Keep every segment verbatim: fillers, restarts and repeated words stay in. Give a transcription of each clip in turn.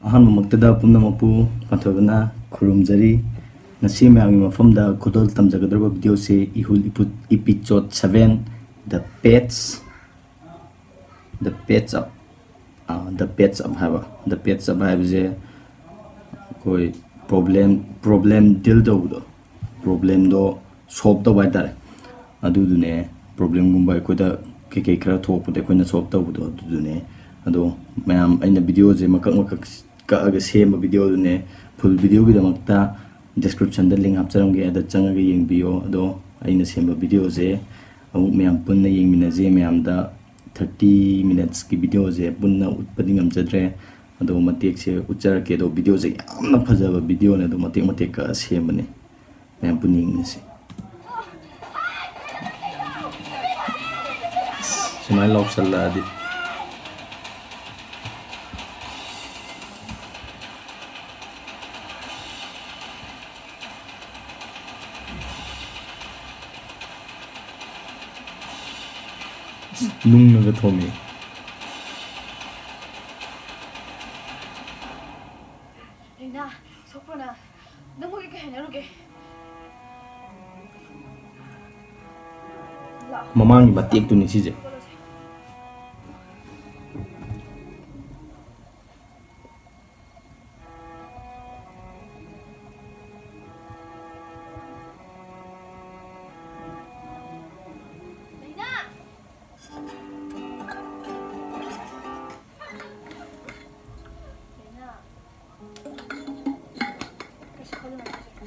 ꯑꯍꯥꯟꯕꯃꯛꯇꯗ ꯄꯨꯝꯅꯃꯛꯄꯨ ꯄꯥꯟꯊꯣꯏꯕꯅ ꯈꯨꯔꯨꯝꯖꯔꯤ꯫ ꯉꯁꯤ ꯃꯌꯥꯝꯒꯤ ꯃꯐꯝꯗ ꯈꯨꯗꯣꯜ ꯇꯝꯖꯒꯗꯧꯔꯤꯕ ꯚꯤꯗꯤꯑꯣꯁꯤ ꯏꯍꯨꯜ ꯏꯄꯨꯠ episode seven, The Patch, The Patch Up, The Patch Up ꯍꯥꯏꯕ, The Patch Up ꯍꯥꯏꯕꯁꯦ ꯑꯩꯈꯣꯏ problem problem deal ꯇꯧꯕꯗꯣ, problemꯗꯣ solve ꯇꯧꯕ ꯍꯥꯏꯇꯥꯔꯦ꯫ ꯑꯗꯨꯗꯨꯅꯦ, problemꯒꯨꯝꯕ ꯑꯩꯈꯣꯏꯗ ꯀꯩꯀꯩ ꯈꯔ ꯊꯣꯛꯄꯗ ꯑꯩꯈꯣꯏꯅ solve ꯇꯧꯕꯗꯣ ꯑꯗꯨꯗꯨꯅꯦ꯫ ꯑꯗꯣ ꯃꯌꯥꯝ, ꯑꯩꯅ ꯚꯤꯗꯤꯑꯣꯁꯦ ꯃꯀꯛ ꯃꯀꯛ ꯀꯛꯑꯒ ꯁꯦꯝꯕ ꯚꯤꯗꯤꯑꯣꯗꯨꯅꯦ꯫ Full ꯚꯤꯗꯤꯑꯣꯒꯤꯗꯃꯛꯇ descriptionꯗ link ꯍꯥꯞꯆꯔꯝꯒꯦ, ꯑꯗ ꯆꯪꯉꯒ ꯌꯦꯡꯕꯤꯌꯣ꯫ ꯑꯗꯣ ꯑꯩꯅ ꯁꯦꯝꯕ ꯚꯤꯗꯤꯑꯣꯁꯦ ꯑꯃꯨꯛ ꯃꯌꯥꯝ ꯄꯨꯟꯅ ꯌꯦꯡꯃꯤꯟꯅꯁꯦ꯫ ꯃꯌꯥꯝꯗ thirty minutesꯀꯤ ꯚꯤꯗꯤꯑꯣꯁꯦ ꯄꯨꯟꯅ ꯎꯠꯄꯗꯤ ꯉꯝꯖꯗ꯭ꯔꯦ, ꯑꯗꯣ ꯃꯇꯦꯛꯁꯦ ꯎꯠꯆꯔꯛꯀꯦ꯫ ꯑꯗꯣ ꯚꯤꯗꯤꯑꯣꯁꯦ ꯌꯥꯝꯅ ꯐꯖꯕ ꯚꯤꯗꯤꯑꯣꯅꯦ, ꯑꯗꯣ ꯃꯇꯦꯛ ꯃꯇꯦꯛ ꯀꯛꯑ ꯁꯦꯝꯕꯅꯦ꯫ ꯃꯌꯥꯝ ꯄꯨꯟꯅ ꯌꯦꯡꯃꯤꯟꯅꯁꯤ꯫ ꯁꯨꯃꯥꯏꯅ ꯂꯥꯎꯁꯜꯂꯛꯑꯗꯤ꯫ ꯅꯨꯡꯅꯒ ꯊꯣꯝꯃꯤ꯫ ꯂꯩꯅꯥ, ꯁꯣꯛꯄ꯭ꯔꯣ ꯅꯪ? ꯅꯪꯕꯨ ꯑꯩ ꯀꯩ ꯍꯥꯏꯅꯔꯨꯒꯦ? ꯂꯥꯛꯑꯣ꯫ ꯃꯃꯥꯡꯒꯤ ꯃꯇꯦꯛꯇꯨꯅꯤ ꯁꯤꯁꯦ꯫ ꯍꯧꯒꯠꯂꯁꯦ꯫ ꯂꯩꯅꯥ! ꯂꯩꯅꯥ! ꯀꯩꯁꯨ ꯈꯜꯂꯨꯅꯨ ꯍꯧꯖꯤꯛ꯫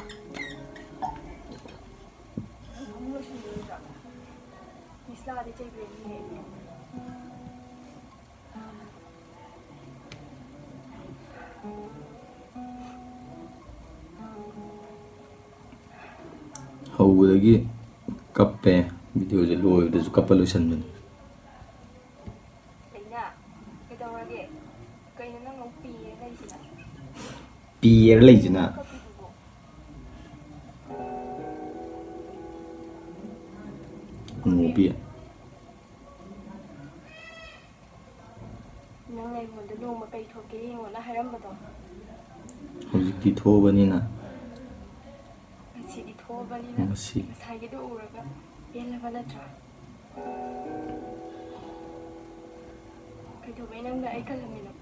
ꯅꯪ ꯐꯃꯨꯡ ꯂꯣꯏꯁꯤꯟꯕꯤꯔꯣꯏꯗ꯭ꯔꯣ? ꯃꯤꯁ ꯂꯥꯛꯑꯗꯤ ꯆꯩꯕꯤꯔꯅꯤꯌꯦ꯫ ꯍꯧꯕꯗꯒꯤ ꯀꯞꯄꯦ, ꯚꯤꯗꯤꯑꯣꯁꯦ ꯂꯣꯏꯕꯗꯁꯨ ꯀꯞꯄ ꯂꯣꯏꯁꯟꯕꯅꯤ꯫ ꯂꯩꯅꯥ, ꯀꯩꯗꯧꯔꯒꯦ? ꯀꯩꯅꯣ ꯅꯪ ꯑꯃꯨꯛ ꯄꯤꯔꯦ ꯂꯩꯁꯤꯅ? ꯄꯤꯌꯦꯔ ꯂꯩꯁꯤꯅ꯫ ꯀꯞꯄꯤꯗꯨꯕꯨ? ꯉꯧꯕꯤ꯫ ꯅꯪꯅ ꯑꯩꯉꯣꯟꯗ ꯅꯣꯡꯃ ꯀꯩ ꯊꯣꯛꯀꯦ ꯌꯦꯡꯉꯣꯅ ꯍꯥꯏꯔꯝꯕꯗꯣ꯫ ꯍꯧꯖꯤꯛꯇꯤ ꯊꯣꯛꯑꯕꯅꯤꯅ꯫ ꯉꯁꯤꯗꯤ ꯊꯣꯛꯑꯕꯅꯤꯅ꯫ ꯉꯁꯤ꯫ ꯉꯁꯥꯏꯒꯤꯗꯣ ꯎꯔꯒ ꯄꯦꯜꯂꯕ ꯅꯠꯇ꯭ꯔꯥ? ꯀꯩꯗꯧꯕꯩ ꯅꯪꯅ ꯑꯩ ꯀꯜꯂꯝꯃꯤꯅꯣ?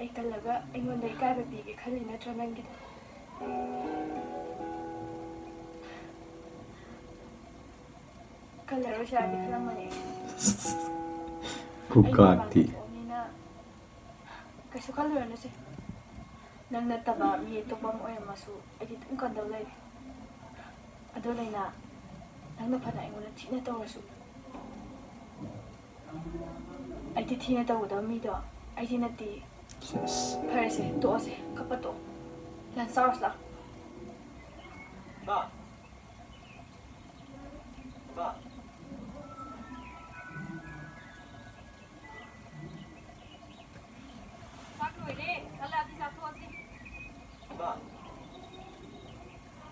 ꯑꯩ ꯀꯜꯂꯒ ꯑꯩꯉꯣꯟꯗ ꯏꯀꯥꯏꯕ ꯄꯤꯒꯦ ꯈꯜꯂꯤ ꯅꯠꯇ꯭ꯔꯥ ꯅꯪꯒꯤꯗꯣ? ꯀꯜꯂꯔꯣꯏꯁꯤꯔꯥꯗꯤ ꯈꯜꯂꯝꯕꯅꯦ꯫ ꯈꯨꯀꯥꯛꯇꯤ꯫ ꯑꯩ ꯃꯄꯥꯟꯗ ꯊꯣꯛꯑꯕꯅꯤꯅ ꯀꯩꯁꯨ ꯈꯜꯂꯨꯔꯅꯨꯁꯦ꯫ ꯅꯪ ꯅꯠꯇꯕ ꯃꯤ ꯑꯇꯣꯞꯄ ꯑꯃ ꯑꯣꯏꯔꯝꯃꯁꯨ ꯑꯩꯗꯤ ꯑꯗꯨꯝ ꯀꯟꯗꯧ ꯂꯩꯔꯦ꯫ ꯑꯗꯣ ꯂꯩꯅꯥ, ꯅꯪꯅ ꯐꯅ ꯑꯩꯉꯣꯟꯗ ꯊꯤꯅ ꯇꯧꯔꯁꯨ, ꯑꯩꯗꯤ ꯊꯤꯅ ꯇꯧꯒꯗꯕ ꯃꯤꯗꯣ ꯑꯩꯗꯤ ꯅꯠꯇꯦ꯫ ꯁꯦꯁ꯫ ꯐꯔꯦꯁꯦ, ꯇꯣꯛꯑꯁꯦ, ꯀꯞꯄ ꯇꯣꯛꯑꯣ꯫ ꯂꯟꯁ ꯆꯥꯔꯨꯁꯤ ꯂꯥꯛꯑꯣ꯫ ꯃꯥ꯫ ꯃꯥ꯫ ꯆꯥꯛ ꯂꯣꯏꯔꯦ꯫ ꯍꯜꯂꯛꯑꯗꯤ ꯆꯥꯊꯣꯛꯑꯁꯤ꯫ ꯏꯃꯥ,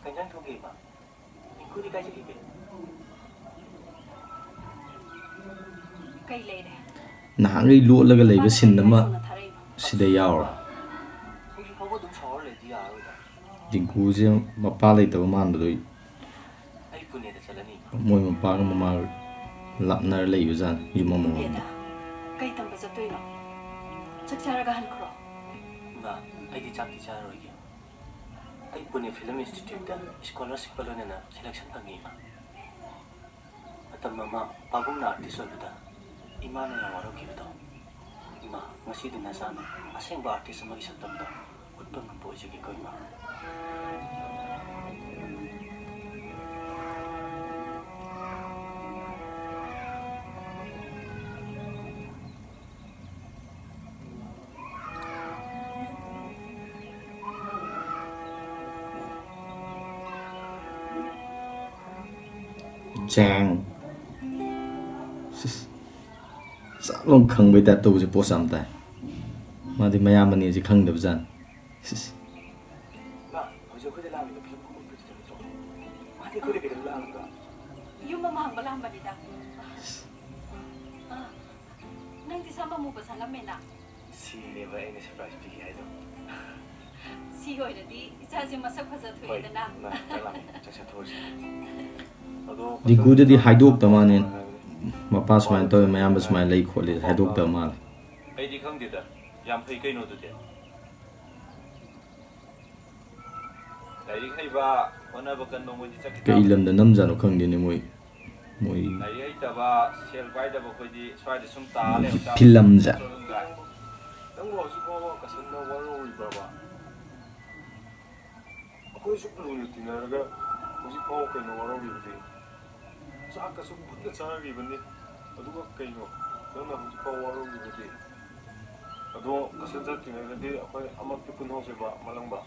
ꯀꯩ ꯏꯟꯖꯥꯡ ꯊꯣꯡꯒꯦ, ꯏꯃꯥ? ꯏꯪꯈꯨꯗꯤ ꯀꯥꯏ ꯆꯠꯈꯤꯒꯦ? ꯀꯩ ꯂꯩꯔꯦ? ꯅꯍꯥꯟꯈꯩ ꯂꯣꯠꯂꯒ ꯂꯩꯕ ꯁꯤꯟ ꯑꯃ ꯁꯤꯗ ꯌꯥꯎꯔꯦ꯫ ꯍꯧꯖꯤꯛ ꯐꯥꯎꯕ ꯑꯗꯨꯝ ꯁꯥꯎꯔ ꯂꯩꯔꯗꯤ ꯌꯥꯔꯔꯣꯏꯗ꯫ ꯗꯤꯡꯀꯨꯁꯦ ꯃꯄꯥ ꯂꯩꯇꯕ ꯃꯥꯟꯕꯗꯣ꯫ ꯑꯩ ꯄꯨꯅꯦꯗ ꯆꯠꯂꯅꯤ꯫ ꯃꯣꯏ ꯃꯄꯥꯒ ꯃꯃꯥꯒ ꯂꯥꯞꯅꯔ ꯂꯩꯕꯖꯥꯠꯅꯤ, ꯌꯨꯝ ꯑꯃꯃꯝꯗ꯫ ꯄꯨꯅꯦꯗ? ꯀꯩ ꯇꯝꯕ ꯆꯠꯇꯣꯏꯅꯣ? ꯆꯥꯛ ꯆꯥꯔꯒ ꯍꯟꯈ꯭ꯔꯣ꯫ ꯏꯃꯥ, ꯑꯩꯗꯤ ꯆꯥꯛꯇꯤ ꯆꯥꯔꯔꯣꯏꯒꯦ꯫ ꯑꯩ ꯄꯨꯅꯦ ꯐꯤꯂꯝ ꯏꯟꯁꯇꯤꯇ꯭ꯌꯨꯠꯇ ꯁ꯭ꯀꯣꯂꯔꯁꯤꯞꯀ ꯂꯣꯏꯅꯅ ꯁꯦꯂꯦꯛꯁꯟ ꯐꯪꯉꯤ, ꯏꯃꯥ꯫ ꯃꯇꯝ ꯑꯃ ꯄꯥꯕꯨꯡꯅ ꯑꯥꯔꯇꯤꯁ ꯑꯣꯏꯕꯗ ꯏꯃꯥꯅ ꯌꯥꯝ ꯋꯥꯔꯧꯈꯤꯕꯗꯣ꯫ ꯏꯃꯥ, ꯉꯁꯤꯗꯤ ꯅꯆꯥꯅ ꯑꯁꯦꯡꯕ ꯑꯥꯔꯇꯤꯁ ꯑꯃꯒꯤ ꯁꯛꯇꯝꯗꯣ ꯎꯠꯄ ꯉꯝꯕ ꯑꯣꯏꯖꯒꯦꯀꯣ, ꯏꯃꯥ꯫ ꯖꯦꯡ꯫ ꯁꯤꯁ꯫ ꯆꯞ ꯂꯥꯎ ꯈꯪꯕꯩ ꯇꯥꯏꯞ ꯇꯧꯕꯁꯦ ꯄꯣꯁ ꯌꯥꯝ ꯇꯥꯏ꯫ ꯃꯥꯗꯤ ꯃꯌꯥꯝꯕꯅꯦꯁꯦ ꯈꯪꯗꯕꯖꯥꯠꯅꯤ꯫ ꯁꯤꯁ꯫ ꯃꯥ, ꯍꯧꯖꯤꯛ ꯑꯩꯈꯣꯏꯗ ꯂꯥꯛꯂꯤꯕ ꯐꯤꯂꯝ ꯀꯨꯝꯍꯩ ꯄ꯭ꯔꯤꯟꯁꯤꯄꯜ ꯅꯠꯇ꯭ꯔꯣ? ꯃꯥꯗꯤ ꯑꯩꯈꯣꯏꯗ ꯀꯩꯗꯧ ꯂꯥꯛꯂꯤꯕ? ꯌꯨꯝ ꯑꯃ ꯍꯪꯕ ꯂꯥꯛꯑꯝꯕꯅꯤꯗ꯫ ꯑ, ꯑꯃ ꯑꯃꯨꯕ ꯁꯪꯉꯝꯃꯦꯅ꯫ ꯁꯤꯅꯦꯕ ꯑꯩꯅ ꯁꯔꯄ꯭ꯔꯥꯏꯖ ꯄꯤꯒꯦ ꯍꯥꯏꯗꯣ꯫ ꯁꯤ ꯑꯣꯏꯔꯗꯤ ꯏꯆꯥꯁꯦ ꯃꯁꯛ ꯐꯖ ꯍꯣꯏ, ꯊꯣꯛꯑꯦꯗꯅ꯫ ꯏꯃꯥ, ꯆꯥꯛ ꯂꯥꯝꯃꯦ, ꯆꯥꯛ ꯆꯥꯊꯣꯛꯑꯁꯤ꯫ ꯑꯗꯣ ꯗꯤꯡꯀꯨꯗꯗꯤ ꯍꯥꯏꯗꯣꯛꯇ ꯃꯥꯅꯦ꯫ ꯃꯄꯥ ꯁꯨꯃꯥꯏꯅ ꯇꯧꯋꯦ, ꯃꯌꯥꯝꯕ ꯁꯨꯃꯥꯏꯅ ꯂꯩ ꯈꯣꯠꯂꯦ ꯍꯥꯏꯗꯣꯛꯇꯕ ꯃꯥꯜꯂꯦ꯫ ꯑꯩꯗꯤ ꯈꯪꯗꯦꯗ꯫ ꯌꯥꯝ ꯐꯩ ꯀꯩꯅꯣ ꯑꯗꯨꯗꯤ꯫ ꯂꯥꯏꯔꯤꯛ ꯍꯩꯕ, ꯍꯣꯠꯅꯕ ꯀꯟꯕ ꯃꯣꯏꯗꯤ ꯆꯠꯈꯤ ꯀꯩ ꯇꯥꯕꯅꯤ꯫ ꯂꯝꯗ ꯅꯝꯖꯥꯠꯅꯣ ꯈꯪꯗꯦꯅꯦ ꯃꯣꯏ꯫ ꯃꯣꯏ ꯂꯥꯏꯔꯤꯛ ꯍꯩꯇꯕ, ꯁꯦꯜ ꯄꯥꯏꯗꯕ ꯑꯩꯈꯣꯏꯗꯤ ꯁ꯭ꯋꯥꯏꯗ ꯁꯨꯝ ꯇꯥ ꯂꯩꯕ ꯇꯥꯕꯅꯤ꯫ ꯐꯤꯂꯝꯁꯦ꯫ ꯅꯪꯕꯨ ꯍꯧꯖꯤꯛ ꯐꯥꯎꯕ ꯀꯁꯟꯅ ꯋꯥꯔꯧꯔꯤꯕ꯭ꯔꯕ? ꯑꯩꯈꯣꯏ ꯁꯨꯛ ꯂꯨꯅ ꯇꯤꯟꯅꯔꯒ ꯍꯧꯖꯤꯛ ꯐꯥꯎꯕ ꯀꯩꯅꯣ ꯋꯥꯔꯧꯔꯤꯕꯗꯤ? ꯆꯥꯛꯀꯁꯨ ꯄꯨꯟꯅ ꯆꯥꯔꯤꯕꯅꯤ꯫ ꯑꯗꯨꯒ ꯀꯩꯅꯣ ꯅꯪꯅ ꯍꯧꯖꯤꯛ ꯐꯥꯎ ꯋꯥꯔꯧꯔꯤꯕꯗꯤ? ꯑꯗꯣ ꯀꯁꯟ ꯆꯠꯇ꯭ꯔꯤꯉꯩꯗꯗꯤ ꯑꯩꯈꯣꯏ ꯑꯃꯛꯇꯤ ꯄꯨꯟꯍꯧꯁꯦꯕ, ꯃꯂꯪꯕ꯫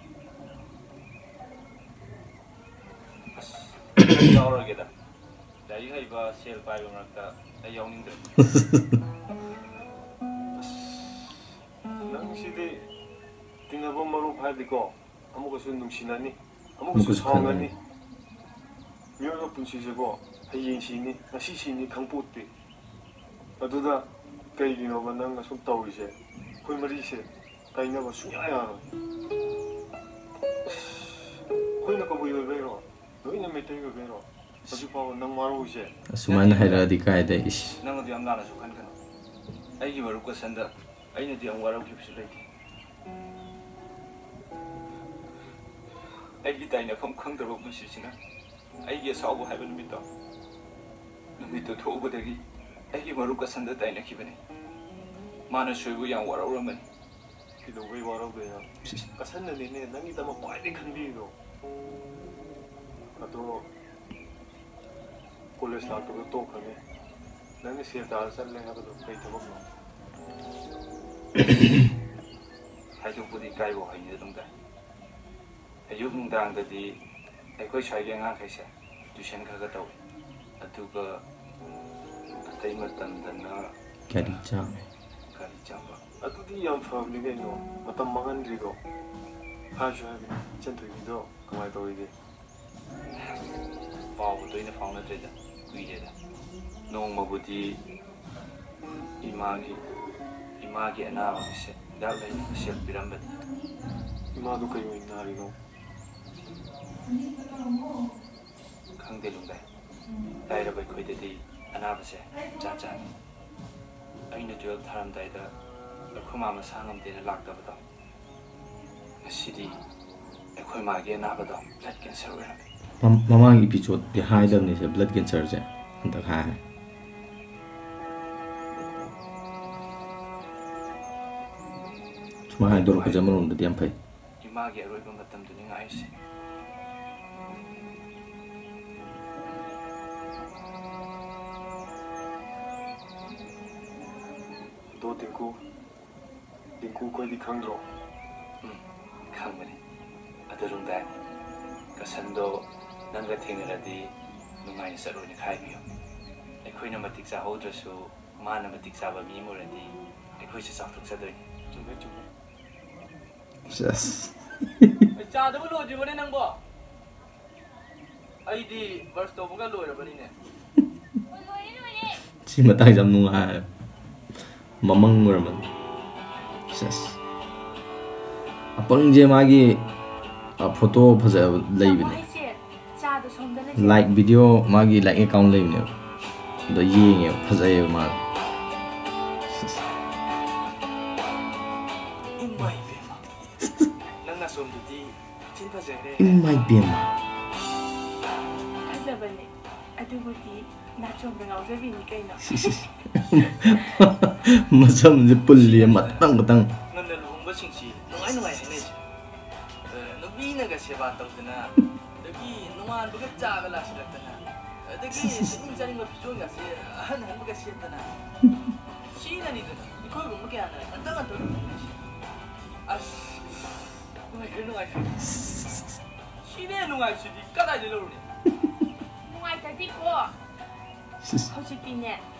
ꯑꯁ, ꯑꯩ ꯌꯥꯎꯔꯒꯦꯗ꯫ ꯂꯥꯏꯔꯤꯛ ꯍꯩꯕ, ꯁꯦꯜ ꯄꯥꯏꯕ ꯃꯔꯛꯇ ꯑꯩ ꯌꯥꯎꯅꯤꯡꯗ꯭ꯔꯦ꯫ ꯑꯁ, ꯅꯪꯁꯤꯗꯤ ꯇꯤꯟꯅꯕ ꯃꯔꯨꯞ ꯍꯥꯏꯔꯗꯤꯀꯣ, ꯑꯃꯨꯛꯀꯁꯨ ꯅꯨꯡꯁꯤꯅꯅꯤ, ꯑꯃꯨꯛꯀꯁꯨ ꯑꯃꯨꯛꯀꯁꯨ ꯁꯥꯎꯅꯅꯤ꯫ ꯈꯠꯅꯅꯤ꯫ ꯃꯤꯑꯣꯏꯕ ꯄꯨꯟꯁꯤꯁꯦꯀꯣ, ꯍꯌꯦꯡ ꯁꯤꯅꯤ, ꯉꯁꯤ ꯁꯤꯅꯤ ꯈꯪꯄꯣꯠꯇꯦ꯫ ꯑꯗꯨꯗ ꯀꯩꯒꯤꯅꯣꯕ ꯅꯪ ꯑꯁꯨꯛ ꯇꯧꯔꯤꯁꯦ? ꯑꯩꯈꯣꯏ ꯃꯔꯤꯁꯦ ꯀꯥꯏꯅꯕ ꯁꯨꯡꯌꯥ ꯌꯥꯔꯣꯏ꯫ ꯑꯁ, ꯑꯩꯈꯣꯏꯅ ꯀꯕꯨꯏ ꯑꯣꯏꯕꯩꯔꯣ? ꯅꯣꯏꯅ ꯃꯩꯇꯩ ꯑꯣꯏꯕꯩꯔꯣ? ꯍꯧꯖꯤꯛ ꯐꯥꯎꯕ ꯅꯪ ꯋꯥꯔꯧꯔꯤꯁꯦ? ꯑꯁꯨꯃꯥꯏꯅ ꯅꯠꯇꯦ꯫ ꯍꯥꯏꯔꯛꯑꯗꯤ ꯀꯥꯏꯗꯩ, ꯏꯁ꯫ ꯅꯪ ꯑꯗꯨ ꯌꯥꯝ ꯂꯥꯟꯅꯁꯨ ꯈꯟꯒꯅꯨ꯫ ꯑꯩꯒꯤ ꯃꯔꯨꯞ ꯀꯁꯟꯗ ꯑꯩꯅꯗꯤ ꯌꯥꯝ ꯋꯥꯔꯧꯈꯤꯕꯁꯨ ꯂꯩꯇꯦ꯫ ꯑꯩꯒꯤ ꯇꯥꯏꯅꯐꯝ ꯈꯪꯗ꯭ꯔꯕ ꯄꯨꯟꯁꯤꯁꯤꯅ ꯑꯩꯒꯤ ꯑꯁꯥꯎꯕ ꯍꯥꯏꯕ ꯅꯨꯃꯤꯠꯇꯣ, ꯅꯨꯃꯤꯠꯇꯣ ꯊꯣꯛꯎꯕꯗꯒꯤ ꯑꯩꯒꯤ ꯃꯔꯨꯞ ꯀꯁꯟꯗ ꯇꯥꯏꯅꯈꯤꯕꯅꯤ꯫ ꯃꯥꯅꯁꯨ ꯑꯩꯕꯨ ꯌꯥꯝ ꯋꯥꯔꯧꯔꯝꯕꯅꯤ꯫ ꯀꯩꯗꯧꯕꯩ ꯋꯥꯔꯧꯗꯣꯏꯅꯣ? ꯀꯁꯟꯅꯅꯤꯅꯦ ꯅꯪꯒꯤꯗꯃꯛ ꯈ꯭ꯋꯥꯏꯗꯒꯤ ꯈꯟꯕꯤꯔꯤꯗꯣ꯫ ꯑꯗꯣ ꯀꯣꯂꯦꯖ ꯂꯥꯛꯄꯗꯣ ꯇꯣꯛꯈ꯭ꯔꯅꯤ꯫ ꯅꯪꯅ ꯁꯦꯜ ꯇꯥꯜꯂ ꯆꯠꯂꯦ ꯍꯥꯏꯕꯗꯣ ꯀꯩ ꯊꯕꯛꯅꯣ? ꯍꯥꯏꯗꯣꯛꯄꯗꯤ ꯏꯀꯥꯏꯕ ꯋꯥꯍꯩꯅꯤ ꯑꯗꯨꯝ ꯇꯥꯏ꯫ ꯑꯌꯨꯛ ꯅꯨꯡꯗꯥꯡꯗꯗꯤ ꯑꯩꯈꯣꯏ ꯁ꯭ꯋꯥꯏꯒꯤ ꯑꯉꯥꯡꯈꯩꯁꯦ ꯇ꯭ꯌꯨꯁꯟ ꯈꯔ ꯈꯔ ꯇꯧꯏ꯫ ꯑꯗꯨꯒ ꯑꯇꯩ ꯃꯇꯝꯗꯅ ꯒꯥꯔꯤ ꯆꯥꯝꯃꯦ꯫ ꯒꯥꯔꯤ ꯆꯥꯝꯕ꯫ ꯑꯗꯨꯗꯤ ꯌꯥꯝ ꯐꯕꯅꯤ ꯀꯩꯅꯣ, ꯃꯇꯝ ꯃꯥꯡꯍꯟꯗ꯭ꯔꯤꯗꯣ꯫ ꯍꯥꯏꯁꯨ ꯍꯥꯏꯕꯅꯤ, ꯏꯆꯟ ꯊꯣꯏꯕꯤꯗꯣ ꯀꯃꯥꯏꯅ ꯇꯧꯔꯤꯒꯦ? ꯄꯥꯎꯕꯨ ꯇꯣꯏꯅ ꯐꯥꯎꯅꯗ꯭ꯔꯦꯗ, ꯀꯨꯏꯔꯦꯗ꯫ ꯅꯣꯡꯃꯕꯨꯗꯤ ꯏꯃꯥꯒꯤ ꯏꯃꯥꯒꯤ ꯑꯅꯥꯕꯒꯤꯁꯦ ꯍꯤꯗꯥꯛ ꯂꯩꯅꯕ ꯁꯦꯜ ꯄꯤꯔꯝꯕꯗꯤ? ꯏꯃꯥꯗꯨ ꯀꯩ ꯑꯣꯏꯅ ꯅꯥꯔꯤꯅꯣ? ꯈꯪꯗꯦ ꯂꯨꯝꯕꯩ꯫ ꯂꯥꯏꯔꯕ ꯑꯩꯈꯣꯏꯗꯗꯤ ꯑꯅꯥꯕꯁꯦ ꯖꯥꯠ ꯖꯥꯠꯅꯤ꯫ ꯑꯩꯅ ꯇꯨꯌꯦꯜꯞ ꯊꯥꯔꯝꯗꯥꯏꯗ ꯑꯩꯈꯣꯏ ꯃꯥ ꯃꯁꯥ ꯉꯝꯗꯦꯅ ꯂꯥꯛꯇꯕꯗꯣ, ꯉꯁꯤꯗꯤ ꯑꯩꯈꯣꯏ ꯃꯥꯒꯤ ꯑꯅꯥꯕꯗꯣ ꯕ꯭ꯂꯗ ꯀꯦꯟꯁꯔ ꯑꯣꯏꯔꯝꯃꯦ꯫ ꯃꯃꯥꯡ ꯏꯄꯤꯁꯣꯗꯇꯤ ꯍꯥꯏꯗꯕꯅꯤꯁꯦ, ꯕ꯭ꯂꯗ ꯀꯦꯟꯁꯔꯁꯦ ꯍꯟꯗꯛ ꯍꯥꯏ꯫ ꯁꯨꯃꯥꯏꯅ ꯍꯥꯏꯗꯣꯔꯛꯄꯁꯦ ꯑꯃꯔꯣꯝꯗꯗꯤ ꯌꯥꯝ ꯐꯩ꯫ ꯏꯃꯥꯒꯤ ꯑꯔꯣꯏꯕ ꯃꯇꯝꯗꯨꯅꯤ ꯉꯥꯏꯔꯤꯁꯦ꯫ ꯑꯗꯣ ꯇꯤꯡꯀꯨ, ꯇꯤꯡꯀꯨ ꯈꯣꯏꯗꯤ ꯈꯪꯗ꯭ꯔꯣ? ꯎꯝ, ꯈꯪꯕꯅꯤ꯫ ꯑꯗꯨ ꯂꯨꯝꯕꯩ, ꯀꯁꯟꯗꯣ ꯅꯪꯒ ꯊꯦꯡꯅꯔꯗꯤ ꯅꯨꯡꯉꯥꯏꯅ ꯆꯠꯂꯣꯅ ꯈꯥꯏꯕꯤꯌꯨ꯫ ꯑꯩꯈꯣꯏꯅ ꯃꯇꯤꯛ ꯆꯥꯍꯧꯗ꯭ꯔꯁꯨ ꯃꯥꯅ ꯃꯇꯤꯛ ꯆꯥꯕ ꯃꯤ ꯑꯃ ꯑꯣꯏꯔꯗꯤ ꯑꯩꯈꯣꯏꯁꯨ ꯆꯥꯎꯊꯣꯛꯆꯗꯣꯏꯅꯤ꯫ ꯆꯨꯝꯃꯦ, ꯆꯨꯝꯃꯦ꯫ ꯁꯦꯁ꯫ ꯆꯥꯗꯕ ꯂꯣꯏꯗ꯭ꯔꯤꯕꯅꯦ ꯅꯪꯕꯣ? ꯑꯩꯗꯤ ꯕ꯭ꯔꯁ ꯇꯧꯕꯒ ꯂꯣꯏꯔꯕꯅꯤꯅꯦ꯫ ꯁꯤ ꯃꯇꯥꯡꯁꯦ ꯌꯥꯝ ꯅꯨꯡꯉꯥꯏ꯫ ꯃꯃꯪ ꯑꯣꯏꯔꯝꯃꯅꯤ꯫ ꯁꯦꯁ꯫ ꯑꯄꯪꯁꯦ ꯃꯥꯒꯤ, ꯑ, ꯐꯣꯇꯣ ꯐꯖꯕ ꯂꯩꯕꯅꯦ꯫ ꯂꯥꯏꯛ ꯚꯤꯗꯤꯑꯣ ꯃꯥꯒꯤ ꯂꯥꯏꯛ ꯑꯦꯀꯥꯎꯟ ꯂꯩꯕꯅꯦꯕ꯫ ꯑꯗꯣ ꯌꯦꯡꯉꯦꯕ, ꯐꯖꯩꯌꯦꯕ ꯃꯥꯗꯣ꯫ ꯁꯦꯁ꯫ ꯏꯃꯥꯏ ꯄꯦꯝꯃ꯫ ꯅꯪ ꯑꯁꯣꯝꯗꯗꯤ ꯊꯤꯟ ꯐꯖꯈ꯭ꯔꯦ꯫ ꯏꯃꯥꯏ ꯄꯦꯝꯃ꯫ ꯐꯖꯕꯅꯦ꯫ ꯑꯗꯨꯕꯨꯗꯤ ꯅꯥꯆꯣꯝꯗ ꯉꯥꯎꯖꯕꯤꯅꯤ ꯀꯩꯅꯣ꯫ ꯃꯁꯝꯁꯦ ꯄꯨꯜꯂꯤ ꯃꯇꯪ ꯃꯇꯪ꯫ ꯉꯟꯅ ꯂꯨꯍꯣꯡꯕꯁꯤꯡꯁꯤ ꯅꯨꯡꯉꯥꯏ ꯅꯨꯡꯉꯥꯏ ꯍꯥꯏꯅꯩꯁꯦ꯫ ꯑ, ꯅꯨꯄꯤꯅꯒ ꯁꯦꯕꯥ ꯇꯧꯗꯅ, ꯑꯗꯒꯤ ꯅꯣꯡꯉꯥꯟꯕꯒ ꯆꯥꯒ ꯂꯥꯛꯁꯤꯜꯂꯛꯇꯅ, ꯑꯗꯒꯤ ꯆꯠꯅꯤꯡ ꯆꯥꯅꯤꯡꯕ ꯐꯤꯖꯣꯜꯒꯁꯦ ꯑꯍꯟ ꯑꯍꯟꯕꯒ ꯁꯦꯠꯇꯅ꯫ ꯁꯤꯅꯅꯤꯗꯅ ꯑꯩꯈꯣꯏꯒꯨꯝꯕ ꯀꯌꯥꯅ ꯉꯟꯇ ꯉꯟꯇ ꯂꯨꯍꯣꯡꯅꯩꯁꯦ꯫ ꯑꯁ, ꯅꯨꯡꯉꯥꯏꯈ꯭ꯔꯦ, ꯅꯨꯡꯉꯥꯏꯈ꯭ꯔꯦ꯫ ꯁꯤꯅꯦ ꯅꯨꯡꯉꯥꯏꯁꯤꯗꯤ ꯀꯗꯥꯏꯗ ꯂꯧꯔꯨꯅꯤ? ꯅꯨꯡꯉꯥꯏꯇꯗꯤꯀꯣ꯫ ꯁꯤꯁ꯫ ꯍꯧꯖꯤꯛꯇꯤꯅꯦ,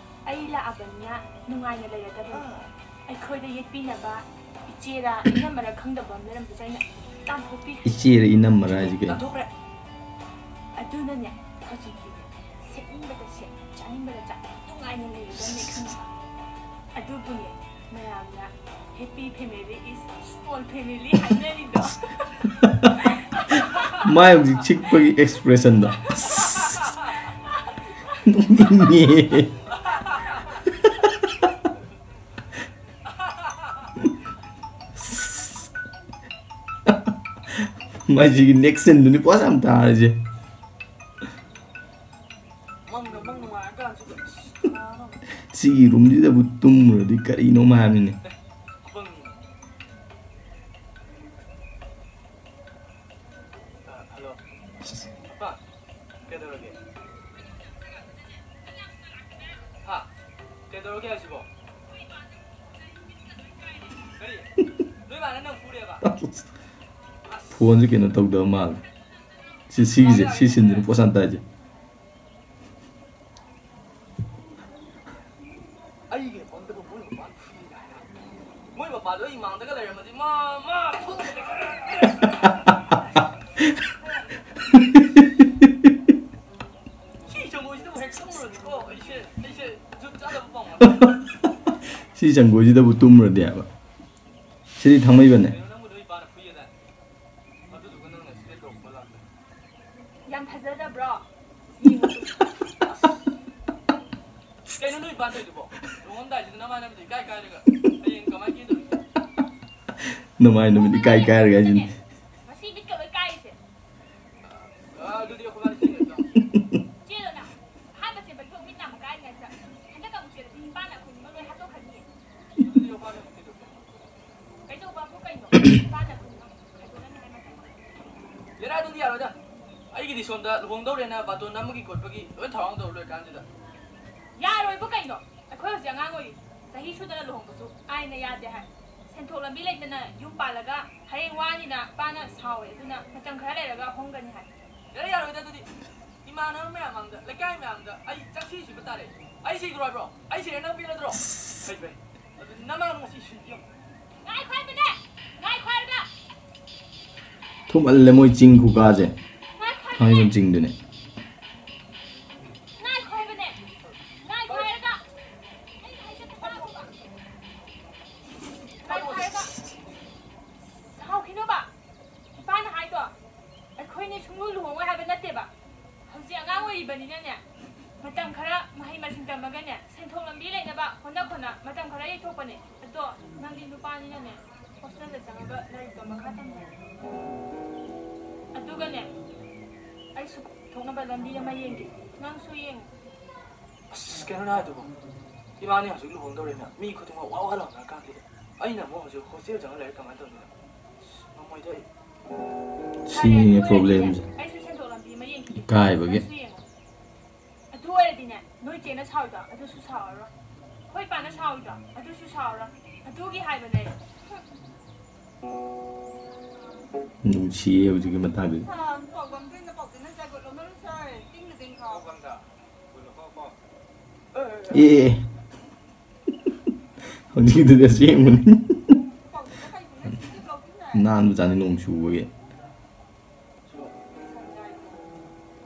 ꯑꯩ ꯂꯥꯛꯑꯕꯅꯤꯅ ꯅꯨꯡꯉꯥꯏꯅ ꯂꯩꯔꯗꯕꯅꯤ꯫ ꯑꯥ꯫ ꯑꯩꯈꯣꯏꯗ ꯌꯦꯠꯄꯤꯅꯕ ꯏꯆꯦꯔꯥ ꯏꯅꯝꯃꯔꯥ ꯈꯪꯗꯕ ꯑꯃ ꯂꯩꯔꯝꯕꯁꯨ ꯑꯩꯅ ꯇꯥꯟꯊꯣꯛꯄꯤꯈ꯭ꯔꯦ꯫ ꯏꯆꯦꯔꯥ ꯏꯅꯝꯃꯔꯥ ꯍꯥꯏꯁꯦ ꯀꯩꯅꯣ? ꯇꯥꯟꯊꯣꯛꯈ꯭ꯔꯦ꯫ ꯑꯗꯨꯅꯅꯦ, ꯍꯧꯖꯤꯛꯇꯤꯅꯦ, ꯁꯦꯠꯅꯤꯡꯕꯗ ꯁꯦꯠ, ꯆꯥꯅꯤꯡꯕꯗ ꯆꯥ, ꯅꯨꯡꯉꯥꯏꯅ ꯂꯩꯔꯗꯕꯅꯦ ꯈꯪꯉꯕ? ꯑꯗꯨꯕꯨꯅꯦ, ꯃꯌꯥꯝ Happy family is small family ꯍꯥꯏꯅꯔꯤꯗꯣ꯫ ꯃꯥꯏ ꯍꯧꯖꯤꯛ ꯆꯤꯛꯄꯒꯤ expression ꯗꯣ꯫ ꯅꯣꯛꯅꯤꯡꯉꯦ꯫ ꯃꯥꯏꯁꯤꯒꯤ next scene ꯗꯨꯅꯤ ꯄꯣꯁ ꯌꯥꯝ ꯇꯥꯔꯤꯁꯦ꯫ ꯃꯪꯗ ꯃꯪ ꯅꯨꯡꯉꯥꯏꯔꯀꯥꯟꯁꯤꯗ, ꯑꯁ, ꯀꯅꯥꯅꯣ? ꯁꯤꯒꯤ room ꯁꯤꯗꯕꯨ ꯇꯨꯝꯃꯨꯔꯗꯤ ꯀꯔꯤꯅꯣꯝ ꯍꯥꯏꯕꯅꯤꯅꯦ꯫ ꯑꯦ, ꯑꯄꯪꯅꯤꯅꯦ꯫ ꯑ, hello꯫ ꯑꯄꯥ, ꯀꯩꯗꯧꯔꯒꯦ? ꯍꯥ? ꯀꯩꯗꯧꯔꯒꯦ ꯍꯥꯏꯁꯤꯕꯣ? ꯀꯔꯤ? ꯅꯣꯏ ꯃꯥꯅ ꯅꯪ ꯐꯨꯔꯦꯕ? ꯑꯁ꯫ Phone ꯁꯦ ꯀꯩꯅꯣ ꯇꯧꯗꯕ ꯃꯥꯜꯂꯦ꯫ ꯁꯤ, ꯁꯤꯒꯤꯁꯦ, ꯁꯤ scene ꯁꯤꯅꯤ ꯄꯣꯁ ꯌꯥꯝ ꯇꯥꯏꯁꯦ꯫ ꯑꯩꯒꯤ ꯃꯪꯗꯕꯨ ꯃꯣꯏ ꯃꯄꯥꯟ ꯐꯨꯏ ꯍꯥꯏ꯫ ꯃꯣꯏ ꯃꯄꯥꯗꯣ ꯑꯩ ꯃꯥꯡꯗꯒ ꯂꯩꯔꯝꯃꯗꯤ ꯃꯥ, ꯃꯥ ꯐꯨ-, ꯁꯤ ꯆꯪꯉꯣꯏꯁꯤꯗꯕꯨ ꯍꯦꯛ ꯇꯨꯝꯃꯨꯔꯗꯤꯀꯣ, ꯑꯩꯁꯦ, ꯑꯩꯁꯦ ꯖꯨꯠ ꯆꯥꯗꯕ ꯄꯥꯎ ꯉꯥꯛꯇ꯫ ꯁꯤ ꯆꯪꯒꯣꯏꯁꯤꯗꯕꯨ ꯇꯨꯝꯃꯨꯔꯗꯤ ꯍꯥꯏꯕ꯫ ꯁꯤꯗꯤ ꯊꯥꯡꯃꯩꯕꯟꯅꯦ꯫ ꯀꯩꯅꯣ ꯅꯪꯕꯨ ꯅꯣꯏ ꯏꯄꯥꯅ ꯐꯨꯏꯌꯦꯗꯥꯏ? ꯑꯗꯨꯗꯨꯒ ꯅꯪꯅ ꯁꯤꯗ ꯇꯧꯔꯛꯄ ꯂꯥꯛꯇ꯫ ꯌꯥꯝ ꯐꯖꯗꯕ꯭ꯔꯣ? ꯌꯦꯡꯉꯨ꯫ ꯀꯩꯅꯣ ꯅꯣꯏ ꯏꯄꯥꯅ ꯇꯧꯔꯤꯗꯨꯕꯣ? ꯂꯨꯍꯣꯡꯉꯝꯗꯥꯏꯁꯤꯗ ꯅꯃꯥꯟꯅꯕꯗ ꯏꯀꯥꯏ ꯀꯥꯏꯔꯒ ꯍꯌꯦꯡ ꯀꯃꯥꯏꯅ ꯀꯦꯗꯧꯔꯤꯒꯦ? ꯅꯃꯥꯟꯅꯕꯗ ꯏꯀꯥꯏ ꯀꯥꯏꯔꯒ ꯍꯥꯏꯁꯤꯅꯤ꯫ ꯉꯁꯤ ꯃꯤꯠꯀ ꯂꯣꯏ ꯀꯥꯏꯔꯤꯁꯦ꯫ ꯑ, ꯑꯗꯨꯗꯤ ꯑꯩꯈꯣꯏ ꯕꯥꯅꯤ ꯆꯦꯜꯂꯁꯤ ꯂꯥꯛꯑꯣ꯫ ꯆꯦꯜꯂꯣꯅ꯫ ꯑꯍꯥꯟꯕ ꯆꯦꯟꯕꯗꯨ ꯃꯤꯠ ꯅꯥꯝꯃ ꯀꯥꯏꯔꯤꯉꯩꯁꯤꯗ꯫ ꯍꯟꯗꯛ ꯑꯃꯨꯛ ꯆꯦꯜꯂꯗꯤ ꯏꯄꯥꯅ ꯑꯩꯈꯣꯏꯅꯤꯃꯛ ꯂꯣꯏ ꯍꯥꯠꯇꯣꯛꯈ꯭ꯔꯅꯤꯌꯦ꯫ ꯑꯗꯨꯗꯤ ꯑꯩꯈꯣꯏ ꯕꯥꯅꯤ ꯑꯃꯨꯛ ꯆꯦꯜꯂꯁꯤ꯫ ꯀꯩꯗꯧꯕꯕꯨ ꯀꯩꯅꯣ? ꯏꯄꯥꯅ ꯑꯩꯈꯣꯏꯅꯤꯃꯛ ꯈꯥꯏꯗꯣꯛꯅꯅꯤ ꯍꯥꯏ ꯃꯇꯝ꯫ ꯌꯥꯔꯦ, ꯑꯗꯨꯗꯤ ꯌꯥꯔꯣꯏꯗ꯫ ꯑꯩꯒꯤꯗꯤ ꯁꯣꯝꯗ ꯂꯨꯍꯣꯡꯗꯧꯔꯦꯅ ꯕꯥꯇꯣꯟ ꯅꯝꯕꯒꯤ ꯈꯣꯠꯄꯒꯤ ꯂꯣꯏ ꯊꯧꯔꯥꯡ ꯇꯧꯔ ꯂꯣꯏꯔꯀꯥꯟꯁꯤꯗ꯫ ꯌꯥꯔꯣꯏꯕꯨ ꯀꯩꯅꯣ? ꯑꯩꯈꯣꯏ ꯍꯧꯖꯤꯛ ꯑꯉꯥꯡ ꯑꯣꯏꯔꯤ꯫ ꯆꯍꯤ ꯁꯨꯗꯅ ꯂꯨꯍꯣꯡꯕꯁꯨ ꯑꯥꯏꯟꯅ ꯌꯥꯗꯦ ꯍꯥꯏ꯫ ꯁꯦꯟꯊꯣꯛ ꯂꯝꯕꯤ ꯂꯩꯇꯅ ꯌꯨꯝ ꯄꯥꯜꯂꯒ ꯍꯌꯦꯡ ꯋꯥꯅꯤꯅ ꯏꯄꯥꯅ ꯁꯥꯎꯋꯦ, ꯑꯗꯨꯅ ꯃꯇꯝ ꯈꯔ ꯂꯩꯔꯒ ꯍꯣꯡꯒꯅꯤ ꯍꯥꯏ꯫ ꯌꯥꯔꯦ, ꯌꯥꯔꯣꯏꯗ ꯑꯗꯨꯗꯤ꯫ ꯏꯃꯥꯟꯅꯕ ꯃꯌꯥꯝ ꯃꯥꯡꯗ, ꯂꯩꯀꯥꯏ ꯃꯌꯥꯝꯗ ꯑꯩ ꯆꯥꯛꯁꯤ ꯁꯤꯕ ꯇꯥꯔꯦ꯫ ꯑꯩ ꯁꯤꯈ꯭ꯔꯣ ꯍꯥꯏꯕ꯭ꯔꯣ? ꯑꯩ ꯁꯤꯔꯦ ꯅꯪ ꯄꯦꯜꯂꯗ꯭ꯔꯣ? ꯐꯩ, ꯐꯩ꯫ ꯑꯗꯨ ꯅꯃꯥ ꯉꯁꯤ ꯁꯤꯒꯦ ꯌꯦꯡꯉꯨ꯫ ꯉꯥꯏꯈꯣ ꯍꯥꯏꯕꯅꯦ! ꯉꯥꯏꯈꯣ ꯍꯥꯏꯔꯒ! ꯊꯨꯝꯍꯜꯂꯦ ꯃꯣꯏ ꯆꯤꯡ ꯈꯨꯀꯥꯁꯦ꯫ ꯉꯥꯏꯈꯣ ꯍꯥꯏꯕꯅꯦ! ꯊꯥꯡꯃꯩꯕꯟ ꯆꯤꯡꯗꯨꯅꯦ꯫ ꯉꯥꯏꯈꯣ ꯍꯥꯏꯕꯅꯦ! ꯉꯥꯏꯈꯣ ꯍꯥꯏꯔꯒ! ꯑꯩꯅ ꯍꯥꯏꯖꯦ ꯇꯥꯈꯣꯕ! ꯍꯣꯠꯅ ꯈꯣꯠꯅ ꯃꯇꯝ ꯈꯔ ꯌꯩꯊꯣꯛꯄꯅꯦ꯫ ꯑꯗꯣ ꯅꯪꯗꯤ ꯅꯨꯄꯥꯅꯤꯅꯅꯦ, ꯍꯣꯁꯇꯦꯜꯗ ꯆꯪꯉꯒ ꯂꯥꯏꯔꯤꯛꯇꯣ ꯃꯈꯥ ꯇꯝꯃꯣ꯫ ꯑꯗꯨꯒꯅꯦ, ꯑꯩꯁꯨ ꯊꯣꯛꯅꯕ ꯂꯝꯕꯤ ꯑꯃ ꯌꯦꯡꯒꯦ, ꯅꯪꯁꯨ ꯌꯦꯡꯉꯨ꯫ ꯑꯁ, ꯀꯩꯅꯣꯅꯦ ꯍꯥꯏꯗꯨꯕꯨ? ꯏꯕꯥꯅꯤ ꯍꯧꯖꯤꯛ ꯂꯨꯍꯣꯡꯗꯧꯔꯦꯅ ꯃꯤ ꯈꯨꯗꯤꯡꯃꯛ ꯋꯥ ꯋꯥ ꯂꯥꯎꯅꯔ ꯀꯥꯟꯁꯤꯗ ꯑꯩꯅ ꯑꯃꯨꯛ ꯍꯧꯖꯤꯛ ꯍꯣꯁꯇꯦꯜ ꯆꯪꯉ ꯂꯥꯏꯔꯤꯛ ꯀꯃꯥꯏꯅ ꯇꯧꯗꯣꯏꯅꯣ? ꯑꯁ, ꯉꯝꯃꯣꯏꯗ ꯑꯩ꯫ ꯁꯤꯅꯤꯅꯦ ꯄ꯭ꯔꯣꯕ꯭ꯂꯦꯝꯁꯦ꯫ ꯑꯩꯁꯨ ꯁꯦꯟꯊꯣꯛ ꯂꯝꯕꯤ ꯑꯃ ꯌꯦꯡꯈꯤꯒꯦ꯫ ꯏꯀꯥꯏꯕꯒꯤ꯫ ꯅꯪꯁꯨ ꯌꯦꯡꯉꯣ꯫ ꯑꯗꯨ ꯑꯣꯏꯔꯗꯤꯅꯦ, ꯅꯣꯏ ꯆꯦꯅ ꯁꯥꯎꯔꯤꯗꯣ ꯑꯗꯨꯁꯨ ꯁꯥꯎꯔꯔꯣꯏ꯫ ꯑꯩꯈꯣꯏ ꯄꯥꯅ ꯁꯥꯎꯔꯤꯗꯣ ꯑꯗꯨꯁꯨ ꯁꯥꯎꯔꯔꯣꯏ꯫ ꯑꯗꯨꯒꯤ ꯍꯥꯏꯕꯅꯦ꯫ ꯅꯨꯡꯁꯤꯌꯦ ꯍꯧꯖꯤꯛꯀꯤ ꯃꯇꯥꯡꯗꯨꯗꯤ꯫ ꯁꯥ, ꯄꯥꯎꯗꯝꯗꯣ ꯑꯩꯅ ꯄꯥꯎꯗꯝꯅ ꯖꯥꯒꯣꯠ ꯂꯧꯅꯔꯨ ꯁꯥꯏ꯫ ꯇꯤꯡꯅ ꯇꯤꯡꯈꯥꯎ꯫ ꯑꯦ, ꯍꯧꯖꯤꯛꯀꯤꯗꯨꯗꯤ ꯑꯁꯦꯡꯕꯅꯤ꯫ ꯅꯥꯟꯕꯖꯥꯠꯅꯤ ꯅꯣꯡ ꯆꯨꯕꯒꯤ꯫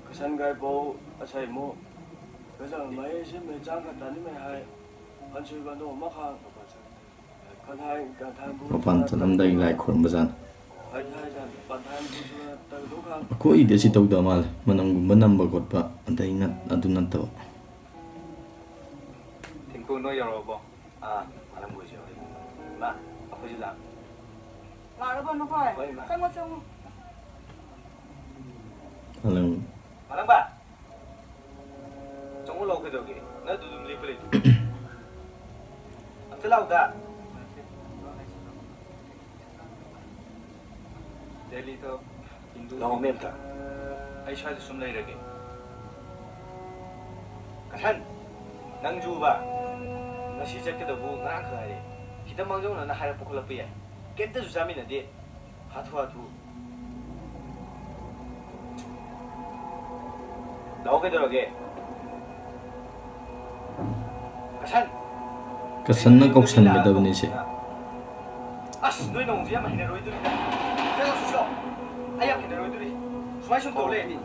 ꯀꯁꯟꯒꯥꯏ ꯄꯥꯎ ꯑꯁꯥꯏ ꯃꯣ꯫ ꯀꯁꯟ ꯃꯍꯩꯁꯤ ꯃꯦꯆꯥꯡ ꯈꯛꯇꯅꯤ ꯃꯩ ꯍꯥꯏ꯫ ꯐꯟꯁꯨꯏ ꯕꯟꯗꯣ ꯑꯃꯈꯛ꯫ ꯃꯄꯥꯟ ꯆꯠꯂꯝꯗꯥꯏꯒꯤ ꯂꯥꯏ ꯈꯨꯔꯨꯝꯕꯖꯥꯠꯅꯤ꯫ ꯑꯩꯈꯣꯏꯗꯤ ꯑꯁꯤ ꯇꯧꯗꯕ ꯃꯥꯜꯂꯦ, ꯃꯅꯝꯒꯨꯝꯕ ꯅꯝꯕ ꯈꯣꯠꯄ ꯑꯗꯩ ꯅꯠ-, ꯑꯗꯨ ꯅꯠꯇꯕ꯫ ꯇꯤꯡꯀꯨ, ꯅꯣꯏ ꯌꯧꯔꯛꯑꯕꯣ? ꯑꯥ, ꯃꯥꯂꯪꯕ ꯍꯣꯏꯁꯨ ꯌꯧꯔꯛꯑꯦ꯫ ꯏꯃꯥ, ꯑꯩꯈꯣꯏꯁꯨ ꯂꯥꯛ-, ꯂꯥꯛꯑꯕꯣ ꯅꯈꯣꯏ? ꯍꯣꯏ, ꯏꯃꯥ꯫ ꯆꯪꯉꯣ, ꯆꯪꯉꯣ꯫ ꯃꯥꯂꯪ-, ꯃꯥꯂꯪꯕ! ꯆꯪꯉꯛꯑꯣ ꯂꯥꯛꯑꯣ, ꯀꯩꯗꯧꯔꯒꯦ? ꯅꯪ ꯑꯗꯨ ꯑꯗꯨꯝ ꯂꯦꯞꯄ ꯂꯩꯗꯨꯕꯨ? ꯑꯝꯇ ꯂꯥꯛꯎꯗ꯫ ꯗꯦꯜꯂꯤꯗꯣ ꯍꯤꯟꯗꯨ ꯂꯥꯛꯑꯣ, ꯃꯦꯝꯇ꯫ ꯑꯩ ꯁ꯭ꯋꯥꯏꯗ ꯁꯨꯝ ꯂꯩꯔꯒꯦ꯫ ꯀꯁꯟ, ꯅꯪꯁꯨꯕ ꯉꯁꯤ ꯆꯠꯀꯗꯕꯨ ꯉꯔꯥꯡ ꯈꯛ ꯍꯥꯏꯔꯛꯑꯦ꯫ ꯈꯤꯇꯪ ꯃꯥꯡꯖꯧꯅꯅ ꯍꯥꯏꯔꯛꯄ ꯈꯣꯠꯂꯛꯄ ꯌꯥꯏ꯫ ꯀꯩꯝꯇꯁꯨ ꯆꯥꯃꯤꯟꯅꯗꯦ꯫ ꯍꯥꯊꯨ ꯍꯥꯊꯨ꯫ ꯂꯥꯛꯑꯣ, ꯀꯩꯗꯧꯔꯒꯦ? ꯀꯁꯟ! ꯀꯁꯟꯅ ꯀꯧꯁꯟꯒꯗꯕꯅꯤ ꯁꯦ꯫ ꯑꯁ, ꯅꯣꯏ ꯅꯣꯡꯁꯦ ꯌꯥꯝ ꯍꯩꯅꯔꯣꯏꯗꯣꯔꯤꯗ꯫ ꯀꯩꯅꯣ, ꯁꯤ ꯂꯥꯛꯑꯣ꯫ ꯑꯩ ꯌꯥꯝ ꯍꯩꯅꯔꯣꯏꯗꯣꯔꯤ꯫ ꯁꯨꯃꯥꯏ ꯁꯨꯝ ꯇꯧ ꯂꯩꯔꯗꯤ꯫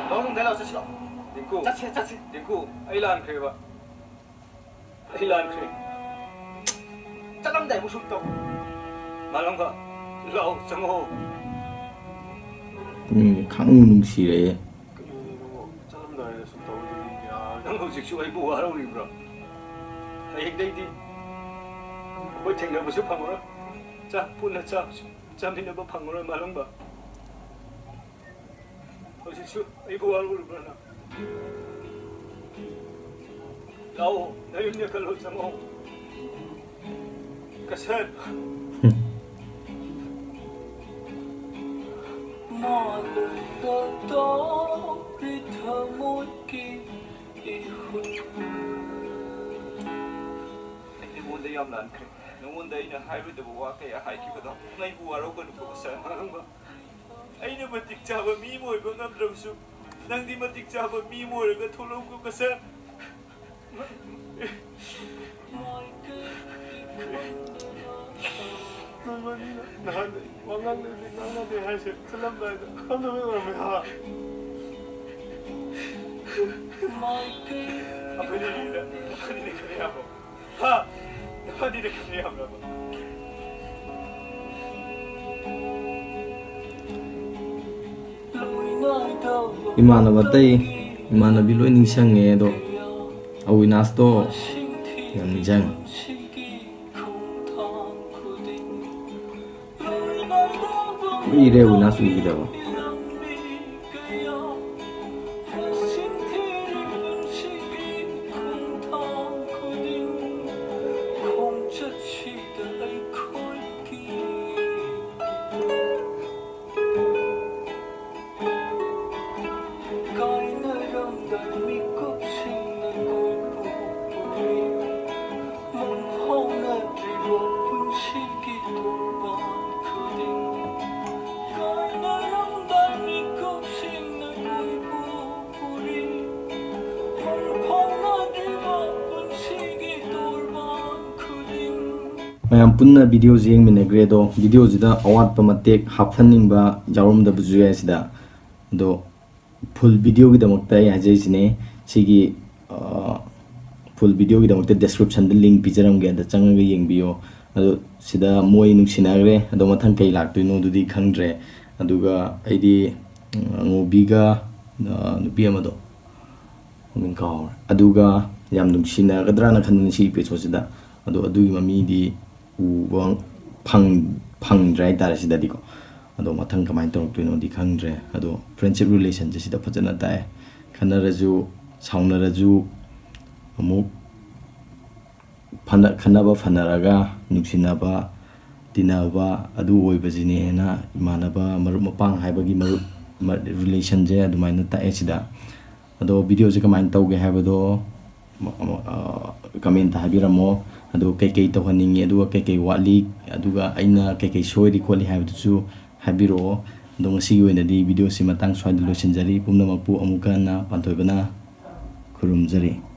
ꯂꯥꯛꯑꯣ, ꯅꯨꯡꯗꯥꯏ ꯂꯥꯛꯑꯣ, ꯆꯠꯁꯤ ꯂꯥꯛꯑꯣ꯫ ꯗꯤꯡꯀꯨ꯫ ꯆꯠꯁꯦ, ꯆꯠꯁꯦ꯫ ꯗꯤꯡꯀꯨ, ꯑꯩ ꯂꯥꯟꯈ꯭ꯔꯦꯕ꯫ ꯑꯩ ꯂꯥꯟꯈ꯭ꯔꯦ꯫ ꯆꯠꯂꯝꯗꯥꯏ ꯑꯃꯨꯛ ꯁꯨꯝ ꯇꯧ꯫ ꯃꯥꯂꯪꯕ, ꯂꯥꯛꯑꯣ, ꯆꯪꯉꯛꯑꯣ꯫ ꯎꯝ, ꯈꯪꯅꯨꯡ ꯅꯨꯡꯁꯤꯔꯛꯑꯦ꯫ ꯀꯔꯤꯅꯣ ꯅꯪꯕꯨ? ꯆꯠꯂꯝꯗꯥꯏꯗ ꯁꯨꯝ ꯇꯧꯔꯤꯗꯨꯕꯨ? ꯌꯥꯔꯦ꯫ ꯅꯪ ꯍꯧꯖꯤꯛꯁꯨ ꯑꯩꯕꯨ ꯋꯥꯔꯧꯔꯤꯕ꯭ꯔꯣ? ꯍꯌꯦꯡꯗꯩꯗꯤ ꯑꯩꯈꯣꯏ ꯊꯦꯡꯅꯕꯁꯨ ꯐꯪꯉꯔꯣꯏ, ꯆꯥꯛ ꯄꯨꯟꯅ ꯆꯥꯕꯁꯨ ꯆꯥꯃꯤꯟꯅꯕ ꯐꯪꯉꯔꯣꯏ, ꯃꯥꯂꯪꯕ꯫ ꯍꯧꯖꯤꯛꯁꯨ ꯑꯩꯕꯨ ꯋꯥꯔꯧꯔꯤꯕ꯭ꯔꯣ ꯅꯪ? ꯂꯥꯛꯑꯣ, ꯅꯌꯨꯝ ꯌꯦꯡꯈꯠꯂꯣ, ꯆꯪꯉꯛꯑꯣ꯫ ꯀꯁꯟ꯫ ꯃꯥꯂꯪꯗ ꯇꯥꯎꯔꯤ ꯊꯃꯣꯏꯒꯤ ꯏꯍꯨꯜ꯫ ꯑꯩ ꯅꯉꯣꯟꯗ ꯌꯥꯝ ꯂꯥꯟꯈ꯭ꯔꯦ꯫ ꯅꯉꯣꯟꯗ ꯑꯩꯅ ꯍꯥꯏꯔꯣꯏꯗꯕ ꯋꯥ ꯀꯌꯥ ꯍꯥꯏꯈꯤꯕꯗꯣ꯫ ꯅꯪ ꯑꯩꯕꯨ ꯋꯥꯔꯧꯒꯅꯨꯀꯣ, ꯀꯁꯟ꯫ ꯃꯥꯂꯪꯕ꯫ ꯑꯩꯅ ꯃꯇꯤꯛ ꯆꯥꯕ ꯃꯤ ꯑꯃ ꯑꯣꯏꯕ ꯉꯝꯗ꯭ꯔꯕꯁꯨ, ꯅꯪꯗꯤ ꯃꯇꯤꯛ ꯆꯥꯕ ꯃꯤ ꯑꯃ ꯑꯣꯏꯔꯒ ꯊꯣꯛꯂꯛꯎꯀꯣ, ꯀꯁꯟ꯫ ꯅꯣꯏꯕꯅꯤꯅ ꯅꯍꯥꯟ ꯋꯥ ꯉꯥꯡꯅꯗꯦ, ꯉꯥꯡꯅꯗꯦ ꯍꯥꯏꯁꯦ ꯆꯠꯂꯝꯗꯥꯏꯗ ꯈꯪꯗꯕꯩ ꯑꯣꯏꯔꯝꯃꯦ, ꯍꯥ? ꯑꯩꯈꯣꯏꯅꯤꯗ, ꯑꯩꯈꯣꯏꯅꯤꯗ ꯈꯟꯅ ꯌꯥꯕ꯭ꯔꯣ? ꯍꯥ? ꯅꯕꯥꯅꯤꯗ ꯈꯟꯅ ꯌꯥꯕ꯭ꯔꯕ? ꯏꯃꯥꯟꯅꯕ ꯑꯇꯩ, ꯏꯃꯥꯟꯅꯕꯤ ꯂꯣꯏ ꯅꯤꯡꯁꯤꯡꯉꯦ, ꯑꯗꯣ ꯑꯋꯤꯅꯥꯁꯇꯣ ꯌꯥꯝ ꯅꯤꯡꯁꯤꯡꯉꯦ꯫ ꯀꯨꯏꯔꯦ ꯑꯋꯤꯅꯥꯁ ꯎꯈꯤꯗꯕ꯫ ꯀꯥꯏꯅꯔꯝꯗꯥꯏ ꯃꯤꯀꯨꯞꯁꯤꯡꯅ ꯀꯣꯏꯄꯨ ꯄꯨꯔꯤ꯫ ꯃꯪ ꯐꯥꯎꯅꯗ꯭ꯔꯤꯕ ꯄꯨꯟꯁꯤꯒꯤ ꯇꯣꯔꯕꯥꯟ ꯈꯨꯗꯤꯡ꯫ ꯀꯥꯏꯅꯔꯝꯗꯥꯏ ꯃꯤꯀꯨꯞꯁꯤꯡꯅ ꯀꯣꯏꯄꯨ ꯄꯨꯔꯤ꯫ ꯃꯪ ꯐꯥꯎꯅꯗ꯭ꯔꯤꯕ ꯄꯨꯟꯁꯤꯒꯤ ꯇꯣꯔꯕꯥꯟ ꯈꯨꯗꯤꯡ꯫ ꯃꯌꯥꯝ ꯄꯨꯟꯅ ꯚꯤꯗꯤꯑꯣꯁꯦ ꯌꯦꯡꯃꯤꯟꯅꯈ꯭ꯔꯦ꯫ ꯑꯗꯣ ꯚꯤꯗꯤꯑꯣꯁꯤꯗ ꯑꯋꯥꯠꯄ ꯃꯇꯦꯛ ꯍꯥꯞꯍꯟꯅꯤꯡꯕ ꯌꯥꯎꯔꯝꯗꯕꯁꯨ ꯌꯥꯏ ꯁꯤꯗ꯫ ꯑꯗꯣ ꯐꯨꯜ ꯚꯤꯗꯤꯑꯣꯒꯤꯗꯃꯛꯇ ꯑꯩ ꯍꯥꯏꯖꯔꯤꯁꯤꯅꯦ, ꯁꯤꯒꯤ ꯐꯨꯜ ꯚꯤꯗꯤꯑꯣꯒꯤꯗꯃꯛꯇ ꯗꯦꯁꯀ꯭ꯔꯤꯞꯁꯟꯗ ꯂꯤꯡ ꯄꯤꯖꯔꯝꯒꯦ, ꯑꯗ ꯆꯪꯉꯒ ꯌꯦꯡꯕꯤꯌꯣ꯫ ꯑꯗꯣ ꯁꯤꯗ ꯃꯣꯏ ꯅꯨꯡꯁꯤꯅꯈ꯭ꯔꯦ꯫ ꯑꯗꯣ ꯃꯊꯪ ꯀꯩ ꯂꯥꯛꯇꯣꯏꯅꯣ ꯑꯗꯨꯗꯤ ꯈꯪꯗ꯭ꯔꯦ꯫ ꯑꯗꯨꯒ ꯑꯩꯗꯤ, ꯎꯝ, ꯑꯉꯧꯕꯤꯒ, ꯑ, ꯅꯨꯄꯤ ꯑꯃꯗꯣ, ꯃꯃꯤꯡ ꯀꯥꯎꯔꯦ꯫ ꯑꯗꯨꯒ ꯌꯥꯝ ꯅꯨꯡꯁꯤꯅꯒꯗ꯭ꯔꯥꯅ ꯈꯟꯕꯅꯤ ꯁꯤ episode ꯁꯤꯗ꯫ ꯑꯗꯣ ꯑꯗꯨꯒꯤ ꯃꯃꯤꯗꯤ ꯎꯕ ꯐꯪ-, ꯐꯪꯗ꯭ꯔꯦ ꯍꯥꯏꯇꯥꯔꯦ ꯁꯤꯗꯗꯤꯀꯣ꯫ ꯑꯗꯣ ꯃꯊꯪ ꯀꯃꯥꯏꯅ ꯇꯧꯔꯛꯇꯣꯏꯅꯣꯗꯤ ꯈꯪꯗ꯭ꯔꯦ꯫ ꯑꯗꯣ friendship relation ꯁꯦ ꯁꯤꯗ ꯐꯖꯅ ꯇꯥꯛꯑꯦ꯫ ꯈꯟꯅꯔꯁꯨ, ꯁꯥꯎꯅꯔꯁꯨ, ꯑꯃꯨꯛ ꯐꯅ-, ꯈꯟꯅꯕ ꯐꯅꯔꯒ ꯅꯨꯡꯁꯤꯅꯕ, ꯇꯤꯟꯅꯕ ꯑꯗꯨ ꯑꯣꯏꯕꯁꯤꯅꯦꯅ ꯏꯃꯥꯟꯅꯕ, ꯃꯔꯨꯞ ꯃꯄꯥꯡ ꯍꯥꯏꯕꯒꯤ ꯃꯔꯨꯞ, ꯃ-, relation ꯁꯦ ꯑꯗꯨꯃꯥꯏꯅ ꯇꯥꯛꯑꯦ ꯁꯤꯗ꯫ ꯑꯗꯣ video ꯁꯦ ꯀꯃꯥꯏꯅ ꯇꯧꯒꯦ ꯍꯥꯏꯕꯗꯣ ꯃ-, ꯃ-, ꯑ, comment ꯇ ꯍꯥꯏꯕꯤꯔꯝꯃꯣ꯫ ꯑꯗꯣ ꯀꯩꯀꯩ ꯇꯧꯍꯟꯅꯤꯡꯉꯤ, ꯑꯗꯨꯒ ꯀꯩꯀꯩ ꯋꯥꯠꯂꯤ, ꯑꯗꯨꯒ ꯑꯩꯅ ꯀꯩꯀꯩ ꯁꯣꯏꯔꯤ ꯈꯣꯠꯂꯤ ꯍꯥꯏꯕꯗꯨꯁꯨ ꯍꯥꯏꯕꯤꯔꯛꯑꯣ꯫ ꯑꯗꯣ ꯉꯁꯤꯒꯤ ꯑꯣꯏꯅꯗꯤ video ꯁꯤ ꯃꯇꯥꯡ ꯁ꯭ꯋꯥꯏꯗ ꯂꯣꯏꯁꯤꯟꯖꯔꯤ꯫ ꯄꯨꯝꯅꯃꯛꯄꯨ ꯑꯃꯨꯛꯀ ꯍꯟꯅ ꯄꯥꯟꯊꯣꯏꯕꯅ ꯈꯨꯔꯨꯝꯖꯔꯤ꯫